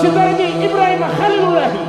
ci daraja Ibrahima xalilullahi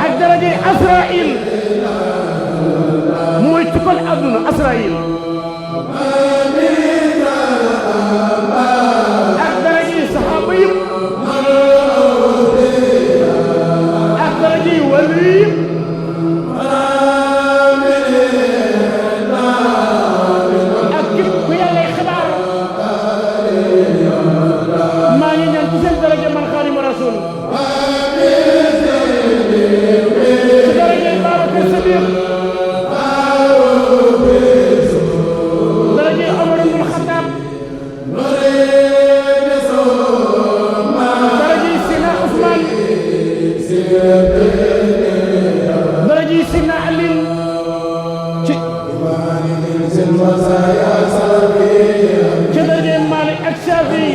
ak daraja Asraïl mooy tukkal àdduna Asraïl ak daraja saxaaba yëpp ak daraja wàllu yëpp ak képp ku yàlla xibaar maa ngi ñaan ci seen daraja man Xaadimu Rasuul ci daraja Babacar Sadiq daraja Omar ibn Khattab daraja Sina Ousmane daraja Sina Ali ci daraja Malik ak Shafi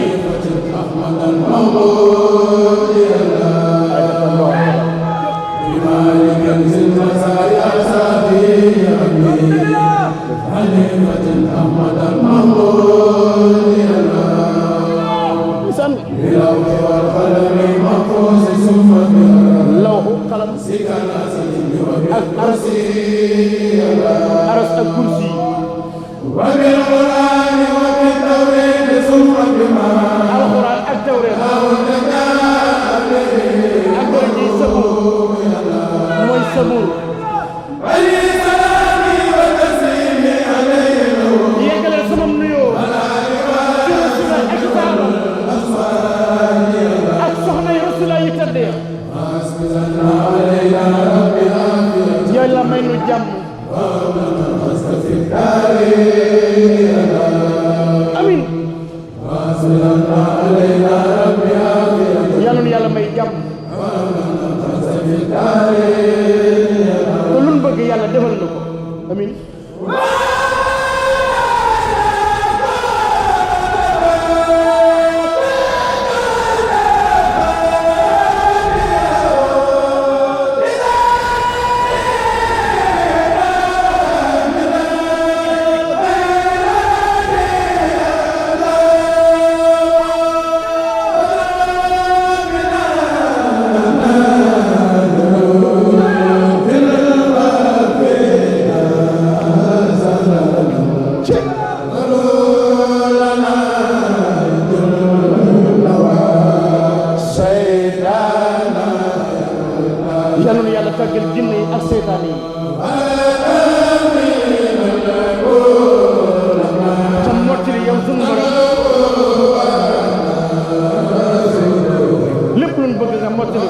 aras ak kursi alxuraan ak tawreet ak daraja Sabuur mooy Sabuur yeggaleel sama nuyoo ci Rasulullah ak saabam ak soxna yi Rasulullah yi tëddee yooyu la may nu jàmm amin yàlla nu yàlla may jàmm te lu nu bëgg yàlla defal na ko amin kaaraangeel jinne yi ak seytaane yi ca mottali yow sunu borom lépp luñ bëgg nga mottali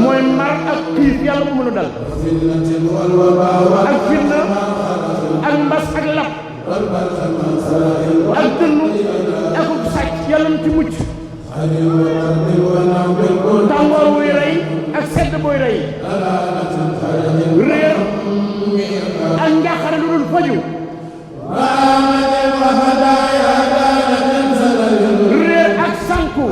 mooy mar ak xiif yàlla bu mënu dal ak fitna ak mbas ak lap ak dënnu ak sàcc yàlla na ci mucc tàngoor wuy rey ak sedd booy rey réer ak njàqare lu dul faju réer ak sanku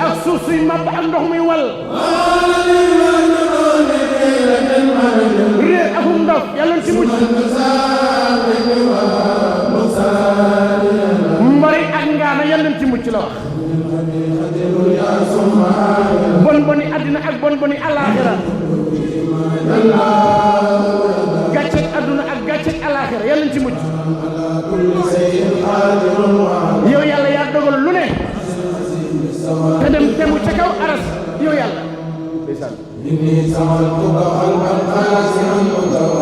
ak suuf suy màbb ak ndox muy wal réer akum ndox yàlla ci mucc mbari ak ngaana yàlla ci mucc la wax bon boni àddina ak bon boni alaaxira gàcceeg àdduna ak gàcceeg alaaxira yàlla ci mucc yow yàlla yaa dogal lu ne te dem tegu ca kaw aras yow yàlla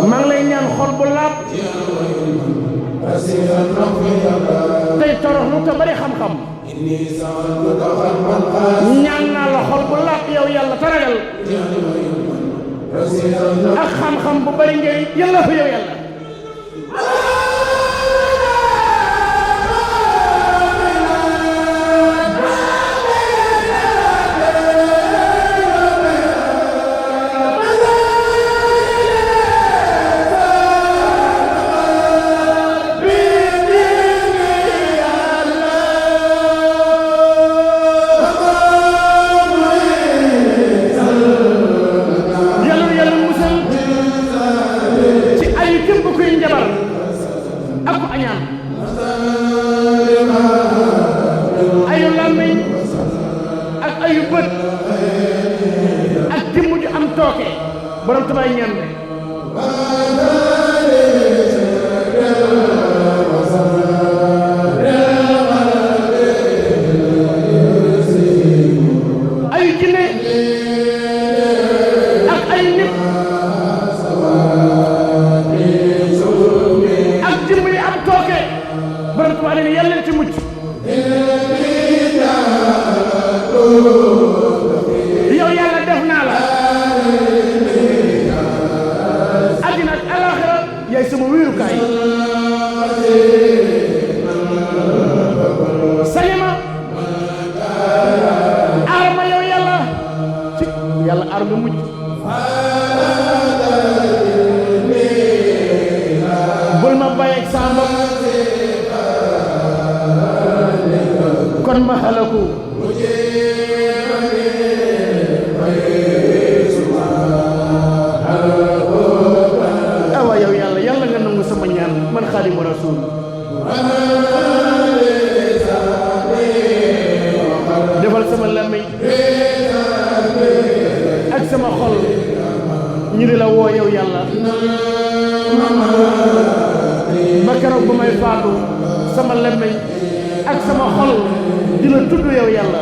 maa ngi lay ñaan xol bu laab tey toroxlu te bari xam-xam ñaan naa la xol bu laab yow yàlla te ragal ak xam-xam bu bari njëriñ yàlla fa yow yàlla ayu làmmiñ ak ayu bët ak jëmm ju am tooke borom tabaay ñaan de ayu jinne ak ay nit ak jëmm yi am tooke borom tabaay ne yàlla ci mucc yow yàlla def naa la àddina ak alaaxira yaay sama wéerukaay sañama aar ma yow yàlla ci yàlla aar nga mujj bul ma bàyyeeg sa mbokk kon ma xalaku awa yow yàlla yàlla nga nangu sama ñaan man Xaadimu Rasuul defal sama làmmiñ ak sama xol ñu di la woo yow yàlla ba keroog bu may faatu sama làmmiñ ak sama xol di la tudd yow yàlla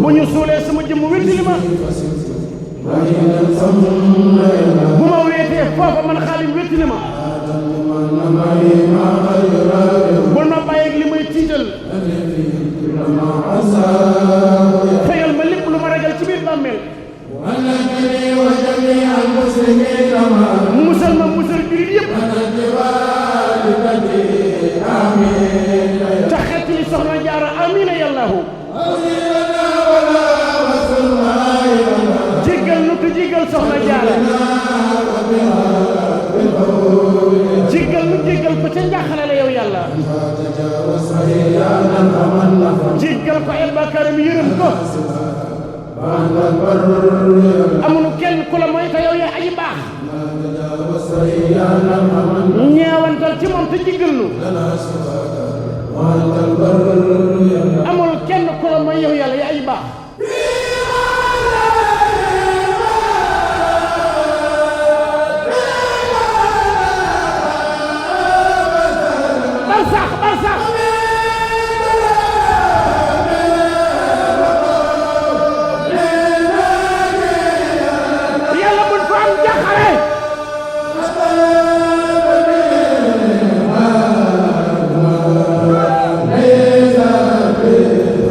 bu ñu suulee sama jëmm wéttali ma bu ma wéetee foofa man Xaadim wéttali ma bul ma bàyyeeg li may tiital fegal ma lépp lu ma ragal ci biir bàmmeel musal ma musal jurit yëpp te xettali soxna Jaara amiina yàllaahu jéggal nu te jéggal soxna Jaara jéggal nu jéggal ko ca njaaxale la yow yàlla jéggal ko ay bàkkaaram yërëm ko amunu kenn ku la mooy te yow yaa aji baax ñeewantal ci moom te jéggal nu amul kenn ku la mooy yow yàlla yaa aji baax barsax barsax yàlla bul fa am jaxare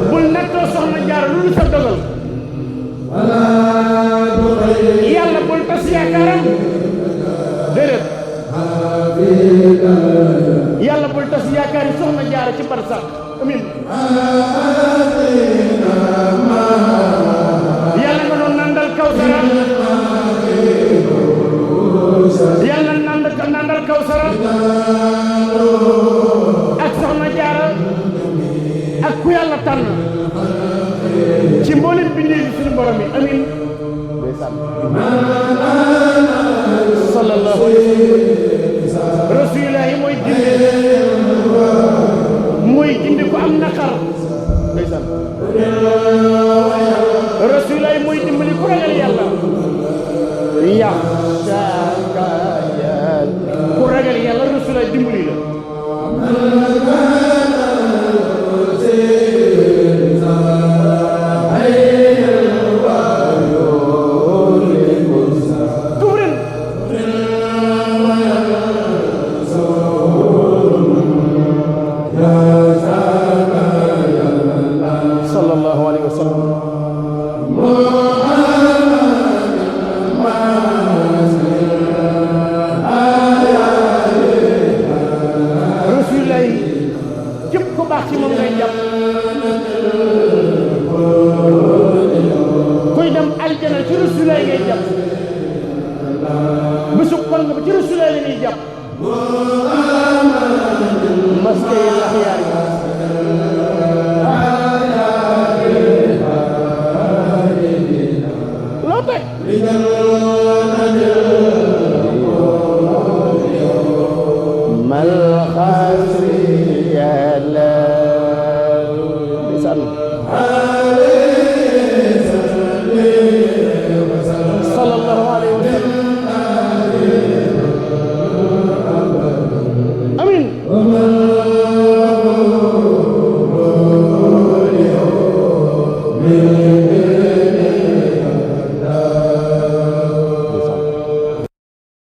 bul nettoo soxna Jaara lu sa dogal yàlla bul tas yaakaaram déedéet yàlla bul tas yaakaar yi soxna Jaara ci barsax amin yàlla nga doon nandal Kawsara yàlla nandal Kawsara ak soxna Jaara ak ku yàlla tànn ci mboolem bindee bi suñu borom yi amin sallallahu rasulillahi mooy gindi ku am naqar ndeysaan rasulillahi mooy dimbali ku ragal yàlla yaxsaka ku ragal yàlla rasulillahi dimbali la مسكي الأخيار لطي ما الخاسر يا الله